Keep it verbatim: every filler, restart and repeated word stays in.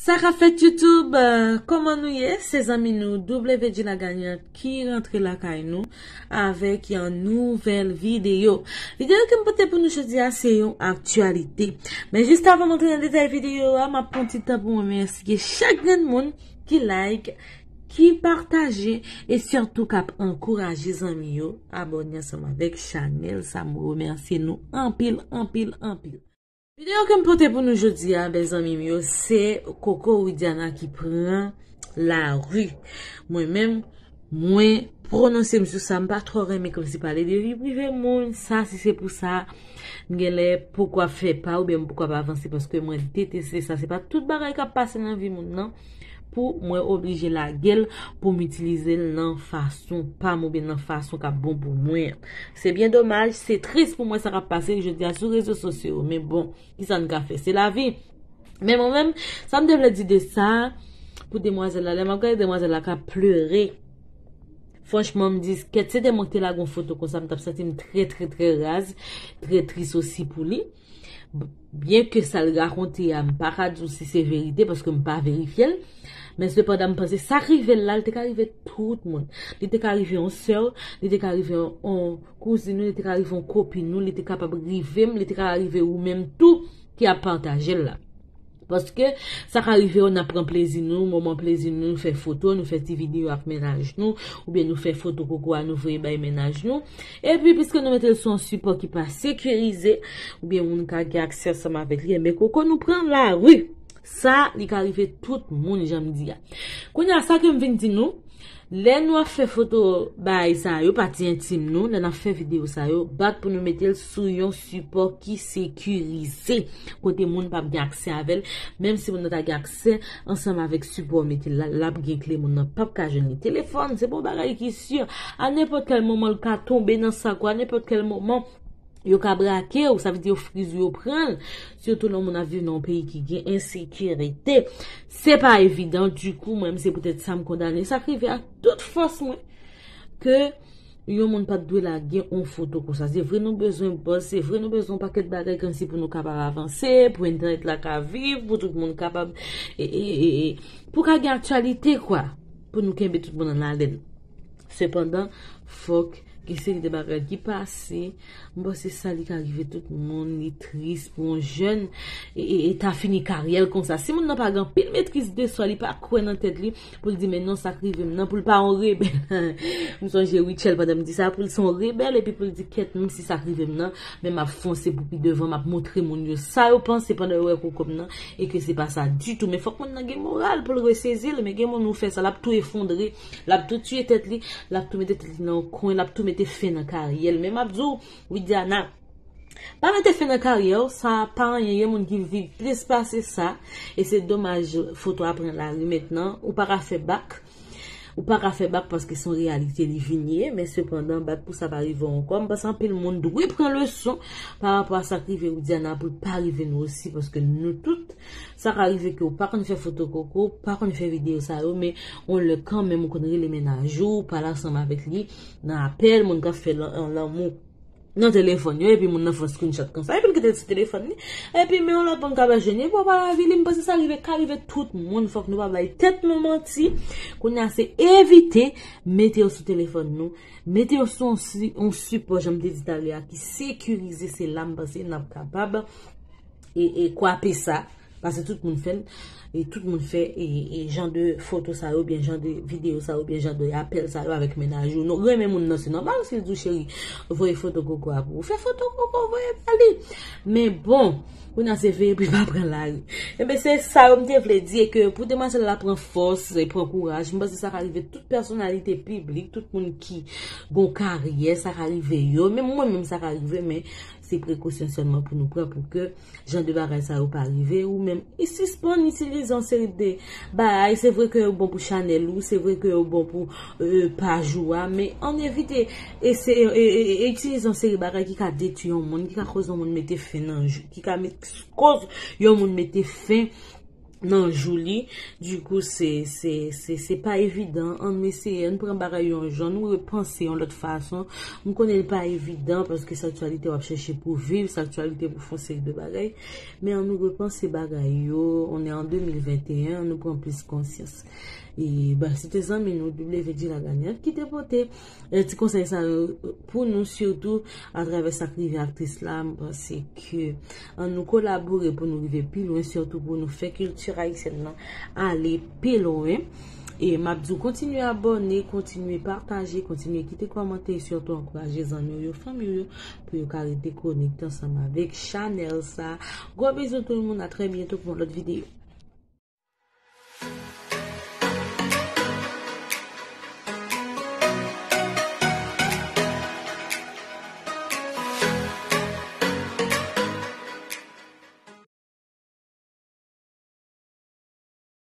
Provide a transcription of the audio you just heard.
Sa k ap fèt YouTube? Euh, kòman nou ye? Se zanmi nou W G La Gagnante ki rantre lakay nou avèk yon nouvèl videyo. Videyo ke m pote pou nou jodi a se yon aktyalite. Men jis avan m antre nan detay videyo a, m ap pran ti tan pou m remèsye chak grenn moun ki like, ki pataje e sitou k ap ankouraje zanmi yo abòne ansanm avèk chanèl sa. M remèsye nou anpil, anpil, anpil. Videyo ke m pote pou nou jodi a, bèl zanmi m yo, se Coco Widiana ki pran lari. Mwen menm, mwen pwononse m sou sa, m pa twò renmen kòmsi pale de vi prive moun. Sa, si se pou sa, m genlè poko ap fè pa oubyen m poko ap avanse paske mwen deteste sa. Se pa tout bagay k ap pase nan vi moun nan pou mwen oblije lage l, pou m itilize l nan fason pa m oubyen nan fason k ap bon pou mwen. Se byen domaj, se tris pou mwen sa k ap pase jodi a sou rezo sosyo yo. Men bon, kisa n ka fè? Se lavi. Men mwen menm, sa m te vle di de sa, pou demwazèl la, lè m ap gade demwazèl la k ap plere, franchman, m di, kèt, se te mwen ki te lage yon foto konsa, m t ap santi m trè, trè, trè raz, trè tris osi pou li. Byenke sa l rakonte a, m pa ka di w si se verite, paske m pa verifye l. Men sepandan, m panse sa k rive l la, li te ka rive tout moun. Li te ka rive yon sè w, li te ka rive yon, yon kouzin ou, li te ka rive yon kopin ou, li te kapab rive m, li te ka rive ou menm tou ki ap pataje l la. Paske sa ka rive w, n ap pran plezi nou, moman plezi nou, nou fè foto, nou fè ti videyo ak mennaj nou, oubyen nou fè foto koko a, nou voye bay mennaj nou. Epi, piske nou mete l sou yon sipò ki pa sekirize, oubyen moun ka gen aksè ansanm avèk li, enben koko nou pran lari. Sa, li ka rive tout moun, jan m di a. Kounye a, sa ke m vin di nou, lè nou ap fè foto bagay sa yo, pati entim nou, lè n ap fè videyo sa yo, bat pou nou mete l sou yon sipò ki sekirize, kote moun p ap gen aksè avè l, menm si moun nan ta gen aksè ansanm avèk sipò w mete l la, l ap gen kle, moun nan p ap ka jwenn li. Telefòn, se pa yon bagay ki si, a nenpòt kèl moman l ka tonbe nan sak ou, a nenpòt kèl moman, yo ka brake w, sa vle di yo friz ou, yo pran l. Sitou lè yon moun ap viv nan yon peyi ki gen ensekirite. Se pa evidan, dikou, mwen menm, se poutèt sa m kondane sa k rive ak tout fòs mwen. Ke yon moun pa t dwe lage yon foto konsa. Se vre nou bezwen buzz, se vre nou bezwen yon pakèt bagay kòmsi pou nou kapab avanse, pou entènèt la ka viv, pou tout moun kapab, e, e, e, e, pou ka gen aktyalite, kwa, pou nou kenbe tout moun an alen. Sepandan, fòk gen seri de bagay ki pase. M panse sa li ka rive tout moun, li tris pou yon jèn e, e, e ta fini karyè l konsa. Si moun nan pa gen anpil metriz de swa, li pa kwè nan tèt li, pou l di, men non, sa k rive m nan, pou l pa yon rebèl. M sonje Rutshelle pandan m di sa, pou l se yon rebèl, epi pou l di, kèt, menm si sa k rive m nan, men m ap fonse pou pi devan, m ap montre moun yo sa yo panse pandan yo wè koko m nan, e ke se pa sa ditou. Men fòk moun nan gen moral pou l resezi l, men gen moun ou fè sa, l ap tou efondre, l ap tou tiye tèt li, l ap tou mete tèt li nan yon kwen, l ap tou mete fen nan karyè l. Men m ap di w, Widiana, pa mete fen nan karyè w, sa pa anyen, gen moun ki viv plis pase sa, e se domaj foto a pran lari mentnan, ou pa ka fè bak, ou pa ka fè bak paske se yon reyalite li vin ye, men sepandan, bat pou sa pa rive w ankò. M panse anpil moun dwe pran leson pa rapò a sa k rive Widiana pou l pa rive nou osi, paske nou tout, sa ka rive ke w pa konn fè foto koko, w pa konn fè videyo sa yo, men yon lè kanmenm ou konn rele mennaj ou, w pale ansanm avèk li nan apèl, moun k ap fè lan-, lanmou nan telefòn yo, epi moun nan fè yon screenshot konsa, epi l kite l sou telefòn li, epi men yon lòt moun k ap jwenn li, epi w pa lavi li, m panse sa rive, ka rive tout moun, fòk nou pa bay tèt nou manti. Kounye a se evite mete yo sou telefòn nou, mete yo sou yon si-, yon sipò, jan m te di talè a, ki sekirize, se la m panse n ap kapab e, e kwape sa. Paske tout moun fè l, e tout moun fè e, e jan de foto sa yo, oubyen jan de videyo sa yo, oubyen jan de apèl sa yo avèk mennaj ou. Nou renmen moun nan, se nòmal si l di w, cheri, voye foto koko a pou ou. Fè foto koko, voye ba li. Men bon, kounye a se veye pou l pa pran lari. Enben, se sa yo m te vle di, e ke pou demwazèl la pran fòs, e pran kouraj, m panse sa ka rive tout pèsonalite piblik, tout moun ki gon karyè, sa ka rive yo. Menm mwen menm, sa ka rive, men se prekosyon sèlman pou nou pran pou ke jan de bagay sa yo pa rive, ou menm, e sispann itilize yon seri de bagay. Se vre ke yo bon pou chanèl ou, se vre ke yo bon pou, e, paj ou a, men ann evite e se, e, e, e, e itilize yon seri bagay ki ka detwi yon moun, ki ka koz yon moun mete fen nan jou, ki ka met, koz yon moun mete fen nan jou li. Dikou, se, se, se, se pa evidan. Ann eseye, ann pran bagay yon jan, nou repanse yon lòt fason. M konnen l pa evidan, paske se aktyalite w ap chèche pou viv, se aktyalite pou fè yon seri de bagay. Men ann nou repanse bagay yo, on est en deux mille vingt et un, nou pran plis konsyans. E, ba, se te zanmi nou, W G Laganyat, ki te pote, eh, ti konsèy sa yo pou nou, sitou atravè sa k rive aktris la. M panse ke ann nou kolabore pou nou rive pi lwen, sitou pou nou fè kilti ayisyèn nan ale pi lwen. E m ap di w, kontinye abòne, kontinye pataje, kontinye kite kòmantè, e sitou ankouraje zanmi w yo, fanmi w yo, pou yo ka rete konekte ansanm avèk chanèl sa. Gwo bizou tout moun, a trè byento pou yon lòt videyo.